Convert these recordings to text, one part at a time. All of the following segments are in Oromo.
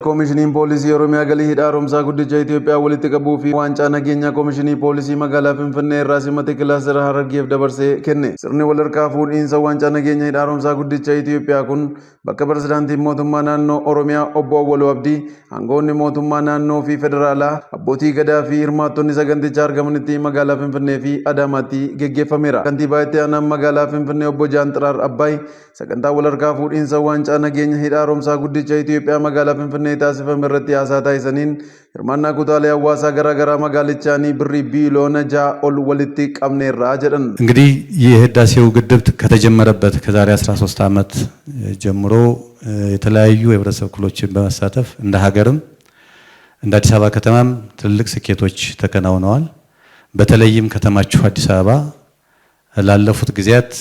Koomishiniin Poolisii Oromiyaa galii hidha haaromsaa guddicha Itoophiyaa walitti qabuu fi waancaa nageenyaa Koomishinii Poolisii magaalaa Finfinnee irraa simate kilaastera Harargeef dabarsee kenne. Sirni wal harkaa fuudhiinsa waancaa nageenya hidha haaromsaa guddicha Itoophiyaa kun bakka pirezidaantiin mootummaa naannoo Oromiyaa obbo Awwaluu Abdii, aangawoonni mootummaa naannoo fi federaalaa, abbootii gadaa fi hirmaattonni sagantichaa argamanitti magaalaa Finfinnee fi Adaamaatti geggeeffameera. Kantiibaa itti aanaan magaalaa Finfinnee obbo Jaanxiraar Abbaay sagantaa wal harkaa fuudhiinsa waancaa nageenya hidha haaromsaa guddicha Itoophiyaa magaalaa Finfinnee taasifame irratti haasaa taasisaniin hirmaannaa kutaalee hawaasaa garaagaraa magaalichaanii birrii biiliyoona 6 ol walitti qabneerra jedhan. እንግዲህ የህዳሴው ግድብ ከተጀመረበት ከዛሬ 13 ዓመት ጀምሮ የተለያዩ የህብረተሰብ ክፍሎችን በመሳተፍ እንደ ሀገርም እንደ አዲስ አበባ ከተማም ትልልቅ ስኬቶች ተከናውነዋል። በተለይም ከተማችሁ አዲስ አበባ ላለፉት ጊዜያት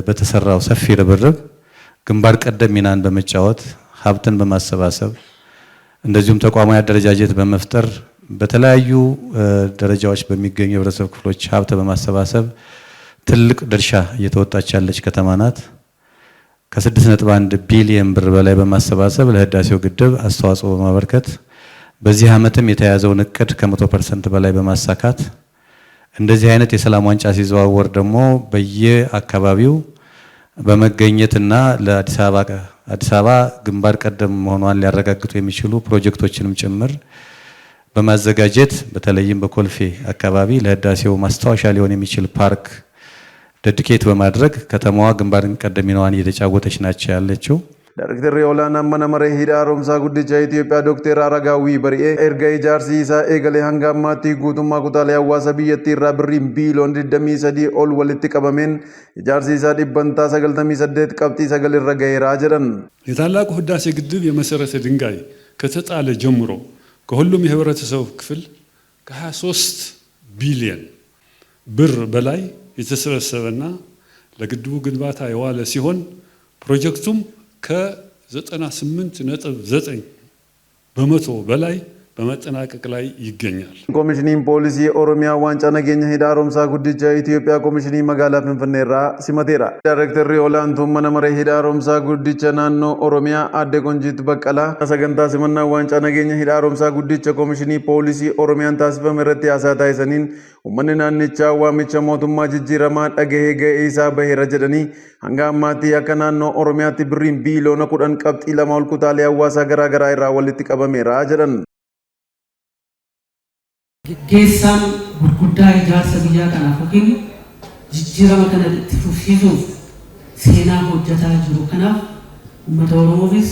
በተሰራው ሰፊ ርብርብ ግንባር ቀደም ሚናን በመጫወት፣ ሀብትን በማሰባሰብ፣ እንደዚሁም ተቋማዊ አደረጃጀት በመፍጠር፣ በተለያዩ ደረጃዎች በሚገኙ የህብረተሰብ ክፍሎች ሀብት በማሰባሰብ ትልቅ ድርሻ እየተወጣች ያለች ከተማ ናት። ከ6.1 ቢሊየን ብር በላይ በማሰባሰብ ለህዳሴው ግድብ አስተዋጽኦ በማበርከት፣ በዚህ ዓመትም የተያዘውን እቅድ ከ100% በላይ በማሳካት፣ እንደዚህ አይነት የሰላም ዋንጫ ሲዘዋወር ደግሞ በየአካባቢው በመገኘትና ለአዲስ አበባ አዲስ አበባ ግንባር ቀደም መሆኗን ሊያረጋግጡ የሚችሉ ፕሮጀክቶችንም ጭምር በማዘጋጀት፣ በተለይም በኮልፌ አካባቢ ለህዳሴው ማስታወሻ ሊሆን የሚችል ፓርክ dedicate በማድረግ ከተማዋ ግንባር ቀደም ሚናዋን እየተጫወተች ናቸው ያለችው። Daarektarri olaanaan mana maree hidha haaromsaa guddicha Itoophiyaa Dookter Aragaawwii Bari'ee erga ijaarsi isaa eegalee hanga ammaatti guutummaa kutaalee hawaasa biyyattii irraa birriin biiliyoona 23 ol walitti qabameen ijaarsi isaa dhibbantaa 98 qabxii 9 irra gaheeraa jedhan. የታላቁ ህዳሴ ግድብ የመሰረተ ድንጋይ ከተጣለ ጀምሮ ከሁሉም የህብረተሰቡ ክፍል ከ23 ቢሊየን ብር በላይ የተሰበሰበና ለግድቡ ግንባታ የዋለ ሲሆን ፕሮጀክቱም ከ98.9% በላይ በመጠናቀቅ ላይ ይገኛል። Koomishiniin Poolisii Oromiyaa waancaa nageenya hidha haaromsaa guddicha Itoophiyaa Koomishinii magaalaa Finfinnee irraa simateera. Daarektarri olaantuun mana maree hidha haaromsaa guddicha naannoo Oromiyaa aadde Qonjiit Baqqalaa sagantaa simannaa waancaa nageenya hidha haaromsaa guddicha Koomishinii Poolisii Oromiyaan taasifame irratti haasaa taasisaniin uummanni naannichaa waamicha mootummaa jijjiiramaa dhagahee ga'ee isaa baheera jedhanii, hanga ammaatti akka naannoo Oromiyaatti birriin biiliyoona 10.2 ol kutaalee hawaasaa garaa garaa irraa walitti qabameera jedhan. Geggeessaan gurguddaa ijaarsa biyyaa kanaaf yookiin jijjiirama kana itti fufsiisuuf seenaa hojjetaa jiru. Kanaaf uummata Oromoofis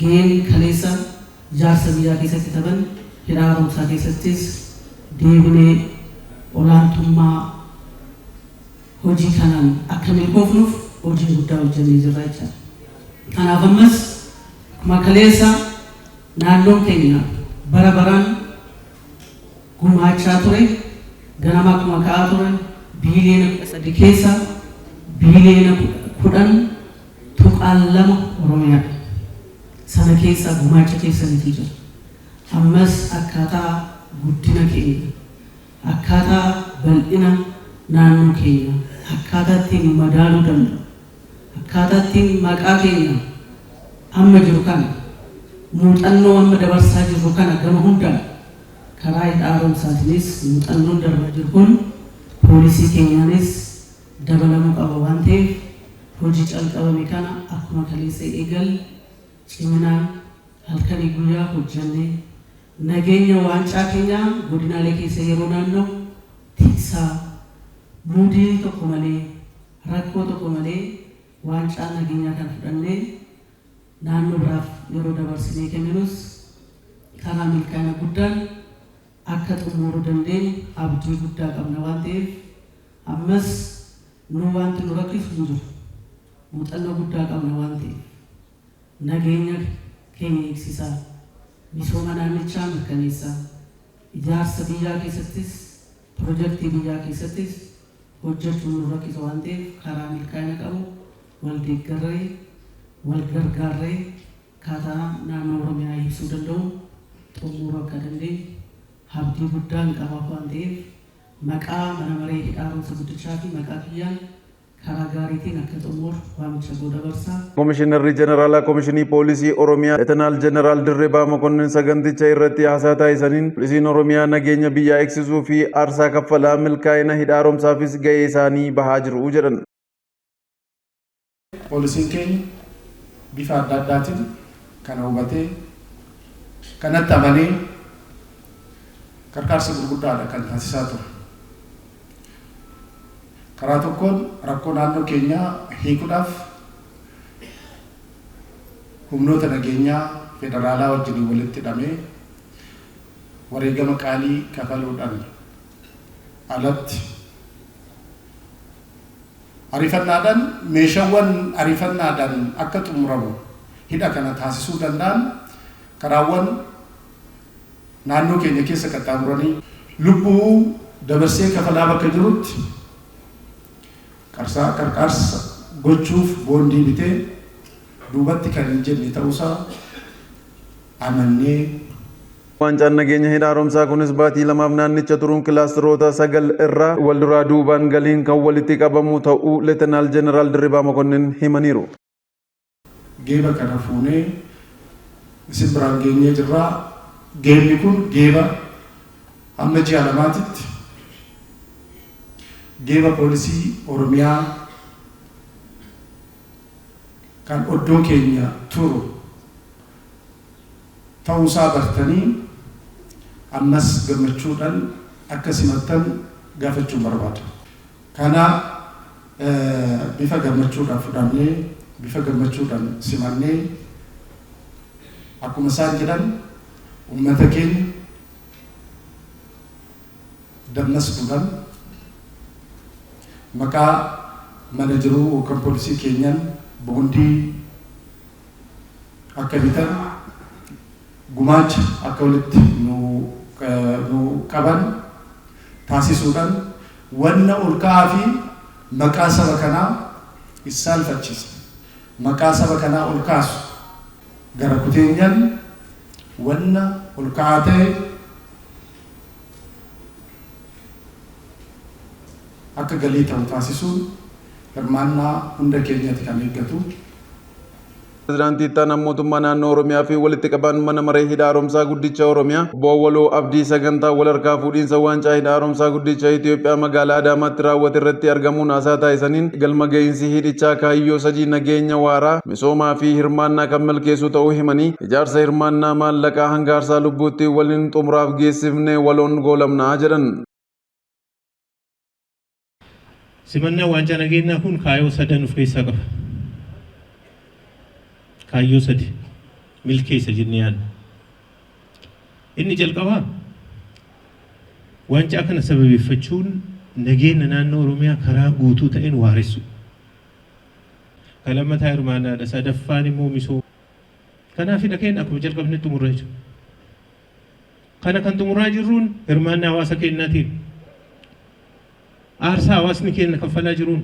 gaheen kaleessa ijaarsa biyyaa keessatti taphan hidha haaromsaa keessattis deebinee olaantummaa hojii kanaan akka milkoofnuuf hojii guddaa hojjennee jirra jechaadha. Kanaaf ammas akkuma kaleessa naannoon keenya bara baraan gumaachaa ture, ganama akkuma ka'aa ture, biiliyoona 13 keessa biiliyoona 10.2 Oromiyaadha. Sana keessa gumaacha keessaniitu jira. Ammas akkaataa guddina keenya, akkaataa bal'ina naannoo keenya, akkaataa ittiin madaaluu danda'u, akkaataa ittiin maqaa keenya amma jiru kana, muuxannoo amma dabarsaa jirru kana gama hundaan karaa hidha haaromsaatiinis muuxannoon darbaa jiru kun poolisii keenyaanis dabalamuu qaba waan ta'eef, hojii calqabame kana akkuma kaleessa eegal ciminaan halkanii guyyaa hojjannee nageenya waancaa keenyaa godinaalee keessa yeroo naanna'u tiksaa muudii tokko malee, rakkoo tokko malee waancaa nageenyaa kan fudhannee naannoo biraaf yeroo dabarsinee kenninus karaa milkaa'ina guddaan akka xumuruu dandeenyu abdii guddaa qabna waan ta'eef, ammas nu wanti nu rakkisu hin jiru. Muuxannoo guddaa qabna waan ta'eef, nageenya keenya eegsisaa, misooma naannichaa mirkaneessaa, ijaarsa biyyaa keessattis pirojektii biyyaa keessattis hojjechuun nu rakkisa waan ta'eef, karaa milkaa'ina qabu wal deeggarree, wal gargaarree, akkaataa naannoo Oromiyaa ibsuu danda'u xumuruu akka dandeenyu abdii guddaan qaba waan ta'eef, maqaa mana maree hidha haaromsa guddichaa fi maqaa kiyyaan Karaa gaariitiin akka xumuru waamicha koo dabarsaa. Komishinarri Jeneraalaa Komishinii Poolisii Oromiyaa Leetanaal Jeneraal Dirribaa Mokonnin saganticha irratti haasaa taasisaniin, poolisiin Oromiyaa nageenya biyyaa eegsisuu fi aarsaa kaffalaa milkaa'ina hidha haaromsaafis gahee isaanii bahaa jiru jedhan. Poolisiin keenya bifa adda addaatiin kana hubatee, kanatti amanee, gargaarsa gurguddaadha kan taasisaa ture. Karaa tokkoon rakkoo naannoo keenyaa hiikuudhaaf humnoota nageenyaa federaalaa wajjin walitti hidhamee wareegama qaalii kafaluudhaan alatti, ariifannaadhaan meeshaawwan ariifannaadhaan akka xumuramu hidha kana taasisuu danda'an, karaawwan naannoo keenya keessa qaxxaamuranii lubbuu dabarsee kafalaa bakka jirutti qarsaa qarqaarsa gochuuf boondii bitee duubatti kan hin jenne ta'uusaa amannee. Waancaan nageenya hidha haaromsaa kunis baatii 2f naannicha turuun kilaasteroota sagal irraa wal duraa duubaan galiin kan walitti qabamu ta'uu Leetanaal Jeneraal Dirribaa Mokonnin himaniiru. Geeba kana fuunee isin biraan geenyee jirraa. Geebni kun geeba hamma ji'a 2titti geeba poolisii Oromiyaa kan oddoo keenya turu ta'uusaa bartanii ammas gammachuudhaan akka simattan gaafachuun barbaada. Kana bifa gammachuudhaan fudhannee, bifa gammachuudhaan simannee, akkuma isaan jedhan uummata keenya dammasduudhaan maqaa mana jiruu yookaan poolisii keenyaan boondii akka bitan, gumaacha akka walitti nu qaban taasisuudhaan wanna ol ka'aa fi maqaa saba kanaa isaalfachiisa. Maqaa saba kanaa ol kaasu gara kuteenyaan wanna ol ka'aa ta'e akka galii ta'u taasisuun hirmaannaa hunda keenyatti kan eeggatu. Pireezidaantii Itti Aanaa Mootummaa Naannoo Oromiyaa fi walitti qabaan mana maree hidha haaromsaa guddicha Oromiyaa Obbo Awwaloo Abdii sagantaa wal harkaa fuudhiinsa waancaa hidha haaromsaa guddicha Itoophiyaa magaalaa Adaamaatti raawwate irratti argamuun haasaa taasisaniin, galma ga'iinsi hidhichaa kaayyoo sadii, nageenya waaraa, misoomaa fi hirmaannaa kan milkeessu ta'uu himanii, ijaarsa hirmaannaa maallaqaa hanga aarsaa lubbuutti waliin xumuraaf geessifne waloon goolabnaa jedhan. Simannaan waancaa nageenyaa kun kaayyoo sadan of keessaa qaba. Kaayyoo sadi milkeessa jennee yaadna. Inni jalqabaa, waancaa kana sababeeffachuun nageenya naannoo Oromiyaa karaa guutuu ta'een waaressu. Kan lammataa hirmaannaadha. Sadaffaan immoo misooma. Kanaaf hidha keenya akkuma jalqabne xumurra jechuudha. Kana kan xumuraa jirruun hirmaannaa hawaasa keenyaatiin. Aarsaa hawaasni keenya kaffalaa jiruun.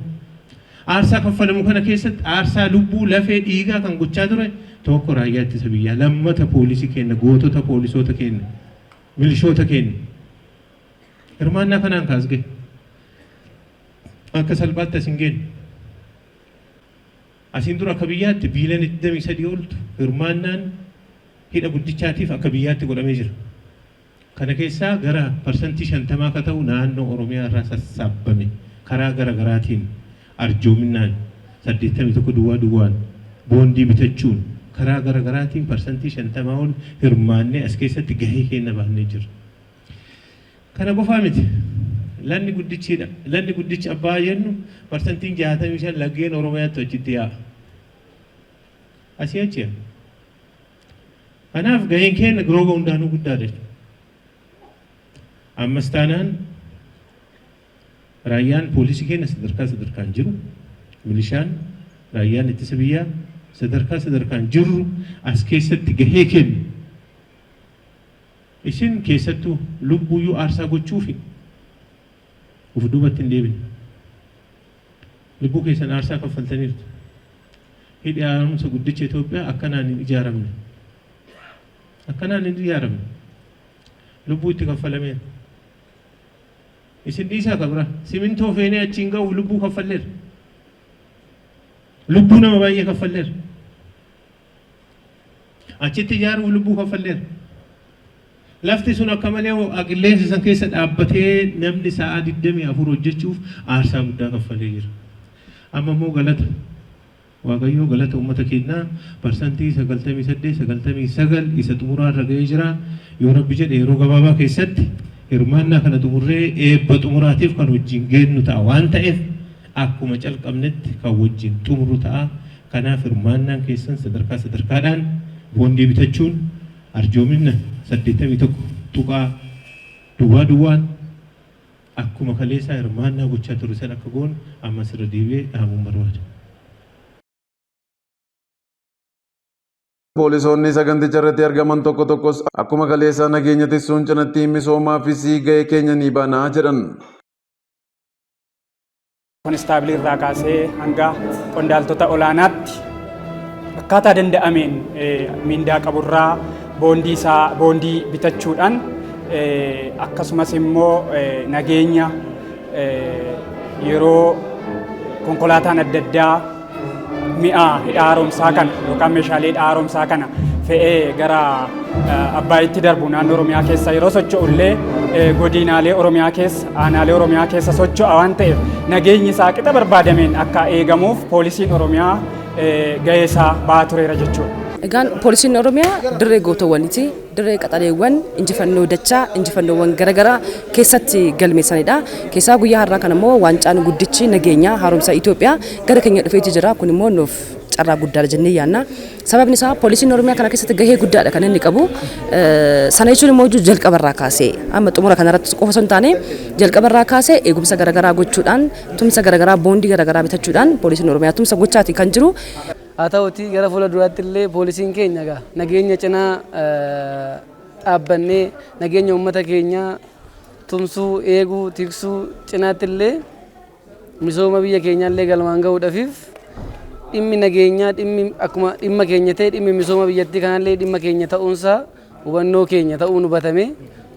Aarsaa kaffalamu kana keessatti aarsaa lubbuu, lafee, dhiigaa kan gochaa ture tokko raayyaa ittisa biyyaa, lammata poolisii keenya, gootota poolisoota keenya, milishoota keenya. Hirmaannaa kanaan kaas gahe. Akka salphaatti as hin geenye. Asiin dura akka biyyaatti biiliyoona 23 oltu hirmaannaan hidha guddichaatiif akka biyyaatti godhamee jira. Kana keessaa gara 50% akka ta'u naannoo Oromiyaa irraa sassaabbame, karaa gara garaatiin, arjoominaan, 81 duwwaa duwwaan, boondii bitachuun, karaa gara garaatiin 50% ol hirmaannee as keessatti gahee keenya baannee jirra. Kana qofaa miti. Lanni guddichiidha. Lanni guddichi abbaa jennu 65% laggeen Oromiyaatti achitti yaa'a. Asii achi yaa'a. Kanaaf gaheen keenya roga hundaanuu guddaadha jechuudha. Ammas taanaan raayyaan poolisii keenya sadarkaa sadarkaan jiru, milishaan, raayyaan ittisa biyyaa sadarkaa sadarkaan jirru as keessatti gahee kennu. Isin keessattuu lubbuuyyuu aarsaa gochuufi uf duubatti hin deebine. Lubbuu keessan aarsaa kaffaltaniirtu. Hidhi haaromsa guddicha Itoophiyaa akkanaan hin ijaaramne. Akkanaan hin ijaaramne. Lubbuu itti kaffalameera. Isin dhiisaa kabira. Simintoo feenee achiin ga'uuf lubbuu kaffalleera. Lubbuu nama baay'ee kaffalleera. Achitti ijaaruuf lubbuu kaffalleera. Lafti sun akka malee qilleensa san keessa dhaabbatee namni sa'a 24 hojjechuuf aarsaa guddaa kaffalee jira. Amma immoo galata Waaqayyoo, galata uummata keenyaa, 88% 99% isa xumuraa irra ga'ee jira. Yoo Rabbi jedhe yeroo gabaabaa keessatti hirmaannaa kana xumurree eebba xumuraatiif kan wajjin geennu ta'a waan ta'eef, akkuma calqabnetti kan wajjin xumuru ta'a. Kanaaf hirmaannaan keessan sadarkaa sadarkaadhaan boondii bitachuun, arjoomina 81.00n akkuma kaleessaa hirmaannaa gochaa ture san akka goonu ammas irra deebi'ee dhaamuun barbaada. Poolisoonni saganticha irratti argaman tokko tokkos akkuma kaleessaa nageenya tiksuun cinatti misoomaafis gahee keenya ni baana jedhan. Konistaabilii irraa kaasee hanga qondaaltota olaanaatti akkaataa danda'ameen miindaa qaburraa boondii isaa boondii bitachuudhaan, akkasumas immoo nageenya yeroo konkolaataan adda addaa mi'a hidha haaromsaa kana yookaan meeshaalee hidha haaromsaa kana fe'ee gara Abbaayitti darbu naannoo Oromiyaa keessa yeroo socho'u illee, godinaalee Oromiyaa keessa, aanaalee Oromiyaa keessa socho'a waan ta'eef, nageenyi isaa qixa barbaadameen akka eegamuuf poolisiin Oromiyaa gahee isaa ba'aa tureera jechuudha. Egaan poolisiin Oromiyaa dirree gootowwaniiti. Dirree qaxaleewwan injifannoo dachaa, injifannoowwan garaagaraa keessatti galmeessanidha. Keessaa guyyaa har'aa kana immoo waancaan guddichi nageenyaa haaromsa Itoophiyaa gara keenya dhufeeti jira. Kun immoo nuuf carraa guddaadha jennee yaadna. Sababni isaa poolisiin Oromiyaa kana keessatti gahee guddaadha kan inni qabu. Sana jechuun immoo jalqabarraa kaasee amma xumura kanarratti qofa osoo hin taane, jalqabarraa kaasee eegumsa garaagaraa gochuudhaan, tumsa garaagaraa, boondii garaagaraa bitachuudhaan poolisiin Oromiyaa tumsa gochaati kan jiru. Haa ta'uti gara fuula duraatti illee poolisiin keenya egaa nageenya cinaa dhaabbannee nageenya uummata keenyaa tumsuu, eeguu, tiksuu cinaatti illee misooma biyya keenyaa illee galmaan gahuudhaafif dhimmi nageenyaa dhimmi akkuma dhimma keenya ta'e, dhimmi misooma biyyattii kanallee dhimma keenya ta'uunsaa hubannoo keenya ta'uun hubatame,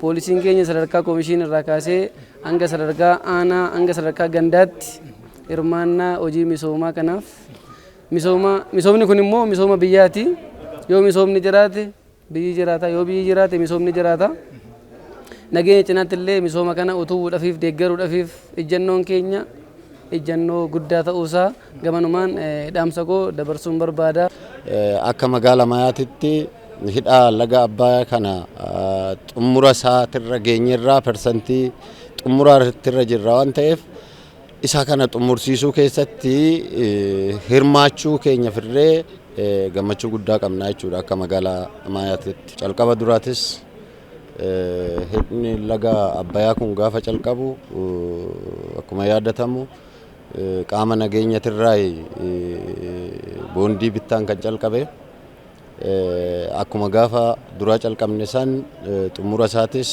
poolisiin keenya sadarkaa koomishinii irraa kaasee hanga sadarkaa aanaa, hanga sadarkaa gandaatti hirmaannaa hojii misoomaa kanaaf, misooma, misoomni kun immoo misooma biyyaati. Yoo misoomni jiraate biyyi jiraata, yoo biyyi jiraate misoomni jiraata. Nageenya cinaatti illee misooma kana utubuudhafiif, deeggaruudhafiif ejjannoon keenya ejjannoo guddaa ta'uusaa gamanumaan dhaamsa koo dabarsuun barbaada. Akka magaalaa Mayaatitti hidha laga Abbayaa kana xumura isaatirra geenyerraa, persantii xumuraatirra jirra waan ta'eef, isa kana xumursiisuu keessatti hirmaachuu keenya firree gammachuu guddaa qabna jechuudha akka magaalaa Mayaatitti. Calqaba duraatis hidhni laga Abbayaa kun gaafa calqabu, akkuma yaadatamu, qaama nageenyatirraa boondii bittaan kan calqabe. Akkuma gaafa duraa calqabne san xumura isaatis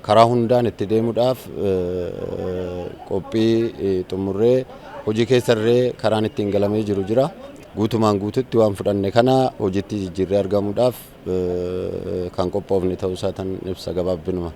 karaa hundaan itti deemuudhaaf qophii xumurree hojii keessarree karaan ittiin galamee jiru jira. Guutumaan guututti waan fudhanne kana hojiitti jijjiirree argamuudhaaf kan qophoofne ta'uu isaa tan ibsa gabaabbinuma.